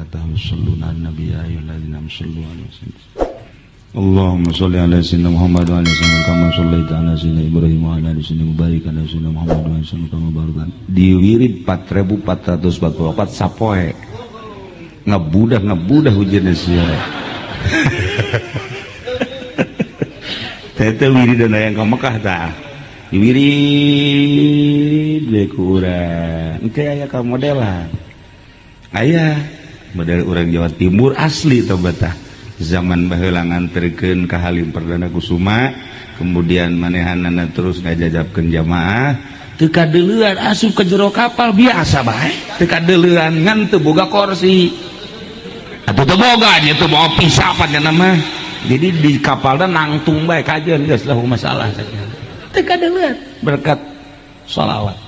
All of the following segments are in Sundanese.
malaikatahu yusholluna 'alan nabi ya ayyuhalladzina amanu shollu 'alaihi wa sallimu. Allahumma sholli ala sayyidina Muhammad wa ala sayyidina kama shallaita ala sayyidina Ibrahim wa ala ali sayyidina mubarak ala sayyidina Muhammad wa ala sayyidina kama barakta. Diwirid 4444 sapoe. Ngabudah ngabudah hujan sia. Teh wiridan aya ka Mekah tah. Diwirid we ku urang. Engke aya ka modelan. Aya model urang Jawa Timur asli tah betah. Zaman baheula nganterkeun ka Halim Perdana Kusuma, kemudian manehanana terus ngajajabkeun jamaah, teu kadeuleuan asup ke jero kapal biasa bae, teu kadeuleuan ngan teu boga kursi. Atuh teu boga nya teu bawa pisapan nya mah. Jadi di kapalna nangtung bae kajeun geus lah masalah saja. Teu kadeuleuan berkat sholawat.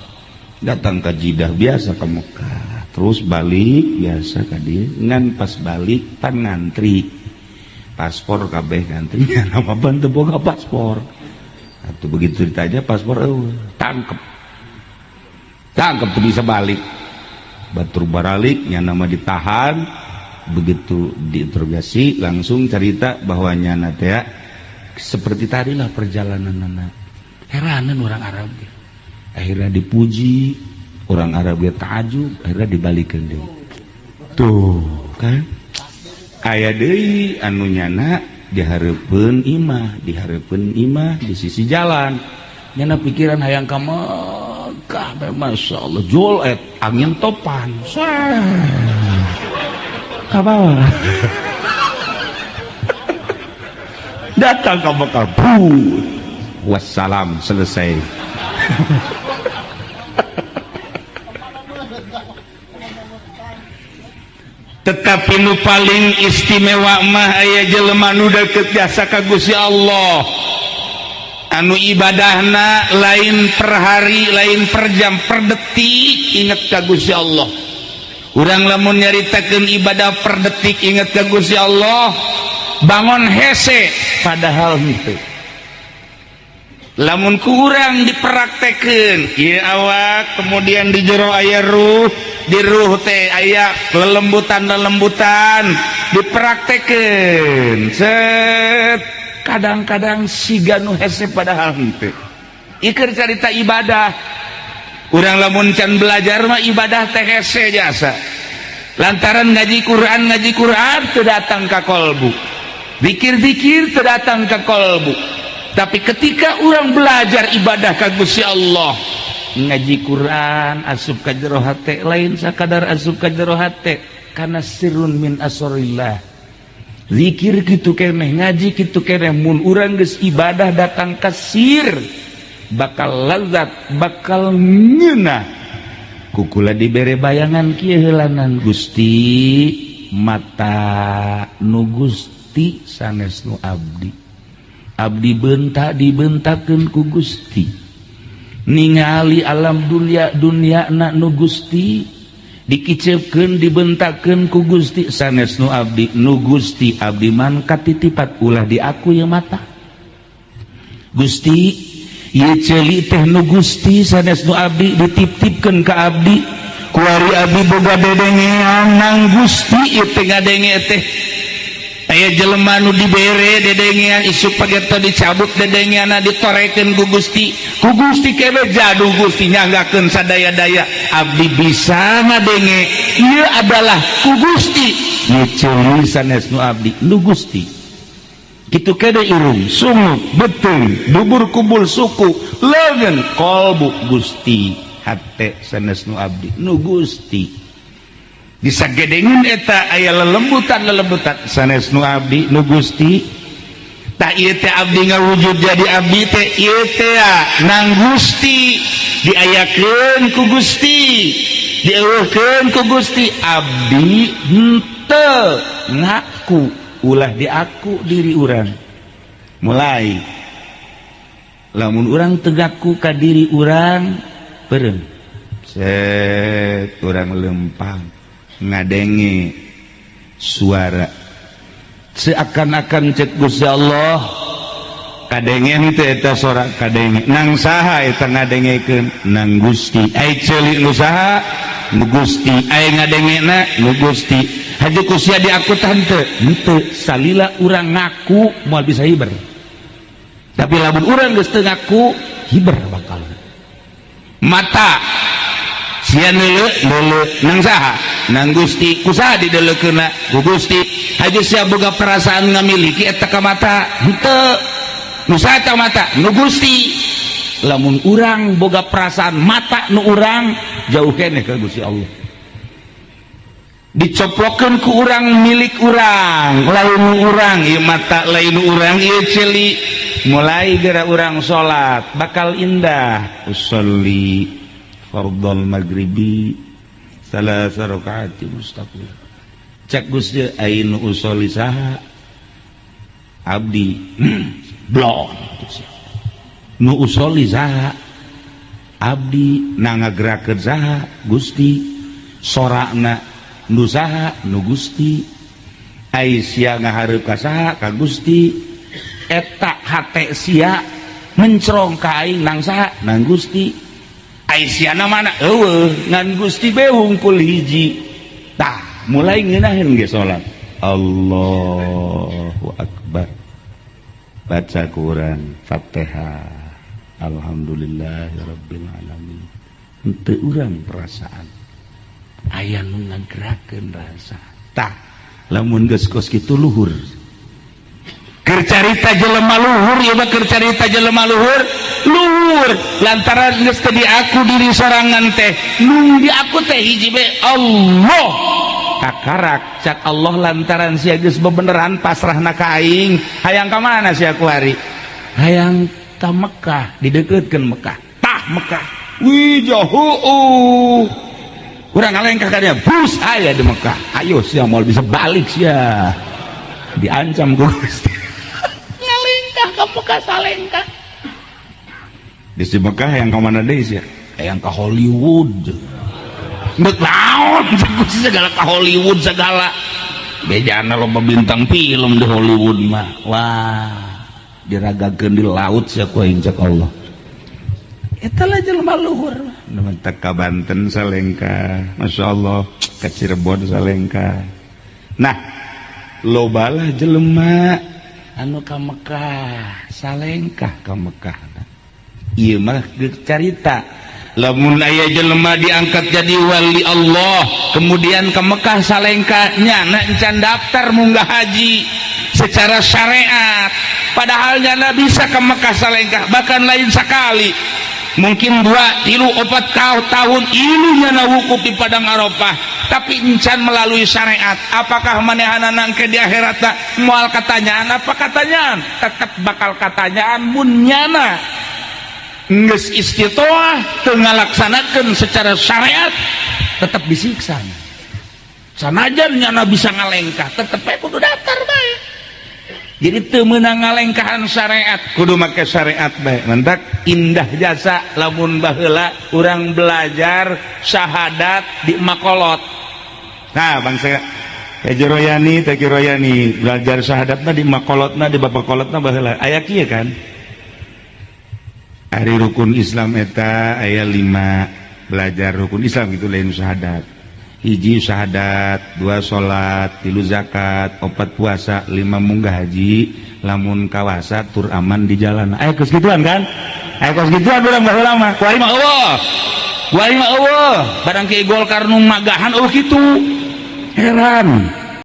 Datang ke Jidah biasa ke Mekah, terus balik biasa ka dieu, ngan pas balik pan ngantri. Paspor kabeh ngantri nama ban teu boga paspor. Atuh begitu ditanya paspor eueuh, tangkep. Tangkep teu bisa balik. Batur baralik nya nama ditahan, begitu diinterogasi langsung cerita bahwa nyana teh seperti tadilah perjalanan. Heranan orang Arab ge. Akhirnya dipuji orang Arab ge takjub, akhirnya dibalikeun deui. Tuh kan aya deui anu nyana dihareupeun imah, dihareupeun imah di sisi jalan. Nyana pikiran hayang ka Mekah, Masya Allah, jol et angin topan. Ka bawah. Datang ke Mekah, bu. Wassalam, selesai. Tetapi nu paling istimewa mah aya jelema nu deukeut jasa ka Gusti Allah. Anu ibadahna lain per hari, lain per jam, per detik inget ka Gusti Allah. Urang lamun nyaritakeun ibadah per detik inget ka Gusti Allah, bangun hese padahal henteu. Lamun ku urang dipraktekeun ieu awak, kemudian di jero aya ruh, di ruh teh aya lelembutan-lelembutan dipraktekeun. Set kadang-kadang siga nu hese padahal henteu. Ieu carita ibadah. Urang lamun can belajar mah ibadah teh hese jasa. Lantaran ngaji Quran teu datang ka kolbu. Zikir-zikir teu datang ka kolbu. Tapi ketika orang belajar ibadah ka Gusti Allah, ngaji Quran asup ka jero hate, lain sakadar asup ka jero hate, kana sirrun min asrorillah. Zikir kitu keneh, ngaji kitu keneh, mun urang geus ibadah datang ka sir, bakal lazat, bakal ngeunah. Kukula dibere bayangan kieu heulanan Gusti, mata nu Gusti sanes nu abdi. Abdi bentak dibentakeun ku Gusti, ningali alam dunia dunia na nu Gusti, dikicepkeun dibentakeun ku Gusti sanes nu abdi, nu Gusti abdi man katitipat ulah diaku ya mata Gusti, ieu ceuli teh nu Gusti sanes nu abdi, dititipkeun ka abdi, kuari abdi boga dedengean nang Gusti ieu teh ngadenge teh. Aya jelema nu dibere dedengean isuk pagerto dicabut dedengeanna ditorekeun ku Gusti, ku Gusti kebe jadu Gusti nyanggakeun sadaya-daya abdi bisa ngadenge ieu adalah ku Gusti, ieu ceuli sanes nu abdi, nu Gusti. Kitu kede irung sungut beuteung dubur kubul suku leungeun kolbu Gusti, hate sanes nu abdi, nu Gusti. Disagedengeun eta aya lelembutan-lelembutan sanes nu abdi, nu Gusti. Tak ieu teh abdi ngawujud jadi abdi teh ieu teh nang Gusti, diayakeun ku Gusti, dieuweuhkeun ku Gusti, abdi henteu ngaku, ulah diaku diri urang. Mulai lamun urang tegaku ka diri urang beureum set urang lempang ngadenge suara seakan-akan cek Gusti Allah kadenge teh eta sora kadenge nang saha eta ngadengekeun nang Gusti ai ceuli nu saha Nu Gusti. Aya ngadengena, nu Gusti. Haju ku sia diaku tante henteu. Salila urang ngaku, moal bisa hiber. Tapi lamun urang geus teu ngaku, hiber bakal. Mata sia neuleu, neuleu nang saha? Nang Gusti. Ku saha dideulekeunna? Ku Gusti. Haju sia boga perasaan ngamiliki eta ka mata? Henteu. Nu saha eta mata? Nu Gusti. Lamun urang boga perasaan mata nu urang, jauh keneh ka Gusti Allah. Dicoplokeun ku urang milik urang, lain nu urang ieu mata, lain nu urang ieu ceuli. Mulai geura urang salat bakal indah. Usolli fardhal maghribi salasa rakaati mustaqil. Cek Gusti, ai nu usolli saha? Abdi. Blon. Nu usolli saha? Abdi. Na ngagerakeun saha? Gusti. Sorakna nu saha? Nu Gusti. Ai sia ngahareup ka saha? Ka Gusti. Eta hate sia mencrong ka aing nang saha? Nang Gusti. Ai siana mana? Eueuh, ngan Gusti be hungkul hiji. Tah, mulai ngeunaheun ge salat. Allahu akbar. Baca Quran, Fatihah, alhamdulillahirabbil alamin. Henteu urang perasaan, aya nu ngagerakeun rasa. Tah, lamun geus kos kitu, luhur. Keur carita jelema luhur ieu mah, keur carita jelema luhur. Luhur lantaran geus teu diaku diri sorangan teh, nu diaku teh hiji be, Allah. Kakarak cak Allah, lantaran sia geus bebeneran pasrahna ka aing, hayang ka mana sia kuari? Hayang ka Mekah. Dideukeutkeun Mekah. Tah, Mekah, wih, jauh. Kurang ngalengkah ka dia, bus aya di Mekah. Ayo sia, moal bisa balik sia. Diancam ku Gusti. Ngalengkah ka Mekah, salengkah di si Mekah. Yang ke mana deui sia? Yang ke Hollywood. Ndek naon segala ke Hollywood segala? Bejana loba bintang film di Hollywood mah. Wah, diragakeun di laut sia ku aing, cek Allah. Eta lah jelema luhur. Mantap, ka Banten salengkah, Masya Allah, ke Cirebon salengkah. Nah, lobalah jelema anu ka Mekah salengkah ka Mekah. Ieu mah carita lamun aya jelema diangkat jadi wali Allah, kemudian ke Mekah salengkah, nyana encan daftar munggah haji secara syariat, padahal nyana bisa ke Mekah salengkah, bahkan lain sekali, mungkin 2, 3, 4 tahun ilu nyana wukuf di Padang Arafah, tapi encan melalui syariat. Apakah manehanana engke di akhirat moal katanyaan? Apa katanyaan? Tetap bakal katanyaan mun nyana geus istitoah teu ngalaksanakeun secara syariat, tetap disiksa. Sanajan nyana bisa ngalengkah, tetep bae kudu daftar bae. Jadi teu meunang ngalengkahan syariat, kudu make syariat bae. Mantak indah jasa lamun baheula urang belajar syahadat di makolot. Nah, bangsa Haji Royani, Teki Royani, belajar syahadatna di makolotna, di bapak kolotna baheula aya kieu kan. Ari rukun Islam eta aya 5. Belajar rukun Islam gitu, lain syahadat. Hiji syahadat, dua salat, tilu zakat, opat puasa, lima munggah haji lamun kawasa tur aman di jalan. Aya kos gituan kan? Aya kos gituan urang baheula mah. Kuari mah eueuh, kuari mah eueuh. Barang ke Golkar nu magahan, eueuh kitu. Heran.